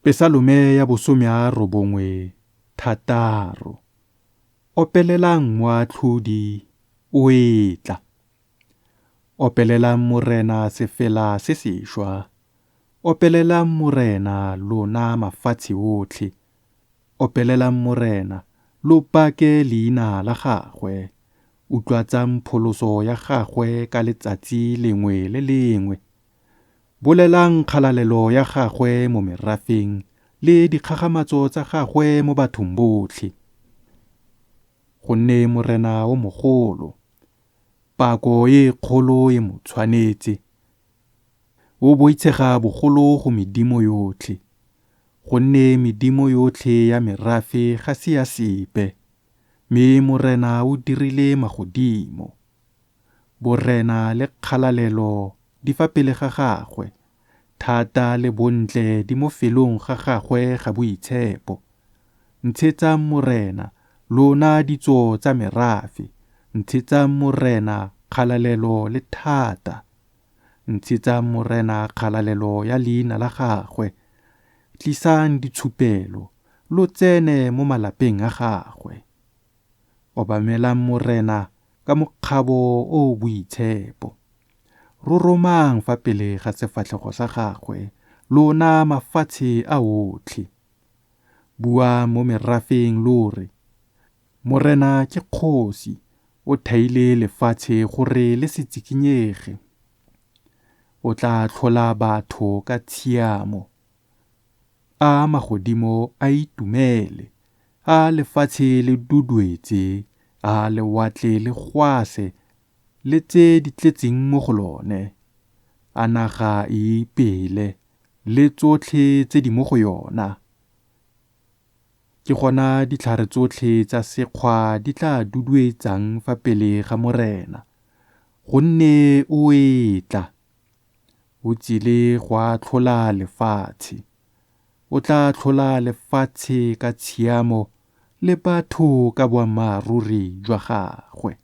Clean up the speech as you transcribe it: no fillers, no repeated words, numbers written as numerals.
Pesalome ya bosomearobongwe thataro. Opelelang Moatlhodi, o etla. Opelelang Morena sefela se sešwa, opelelang Morena, lona mafatshe otlhe. Opelelang Morena, lo bake leina la gagwe, utlwatsang pholoso ya gagwe ka letsatsi lengwe le lengwe. Bolelang kgalalelo ya gagwe mo merafeng le dikgakgamatso tsa gagwe mo bathong botlhe. Gonne Morena o mogolo, pako e kgolo e mo tshwanetse. O boitshega bogolo go medimo yotlhe, gonne medimo yotlhe ya merafe ga se ya sepe, mme Morena o dirile magodimo. Borena le kgalalelo di fa pele ga gagwe, thata le bontle di mo felong ga gagwe ga boitshepo. Ntshetsang Morena, lona ditso tsa merafe, ntshetsang Morena kgalalelo le thata. Ntshetsang Morena kgalalelo ya leina la gagwe, tlisang ditshupelo, lo tsene mo malapeng a gagwe. Obamelang Morena ka mokgabo o o boitshepo. Roromang fa pele ga sefatlhego sa gagwe, lona mafatshe a otlhe. Buang mo merafeng lo re, Morena ke kgosi, o thaile lefatshe gore le se tsikinyege. O tla atlhola batho ka tshiamo. A magodimo a itumele, a lefatshe le duduetse, a lewatle le gwase le tse di tletseng mo go lone. A naga e ipele le tsotlhe tse di mo go yona. Ke gona ditlhare tsotlhe tsa sekgwa di tla duduetsang fa pele ga Morena, gonne o etla. O tsile go atlhola lefatshe. O tla atlhola lefatshe ka tshiamo le batho ka boammaaruri jwa gagwe.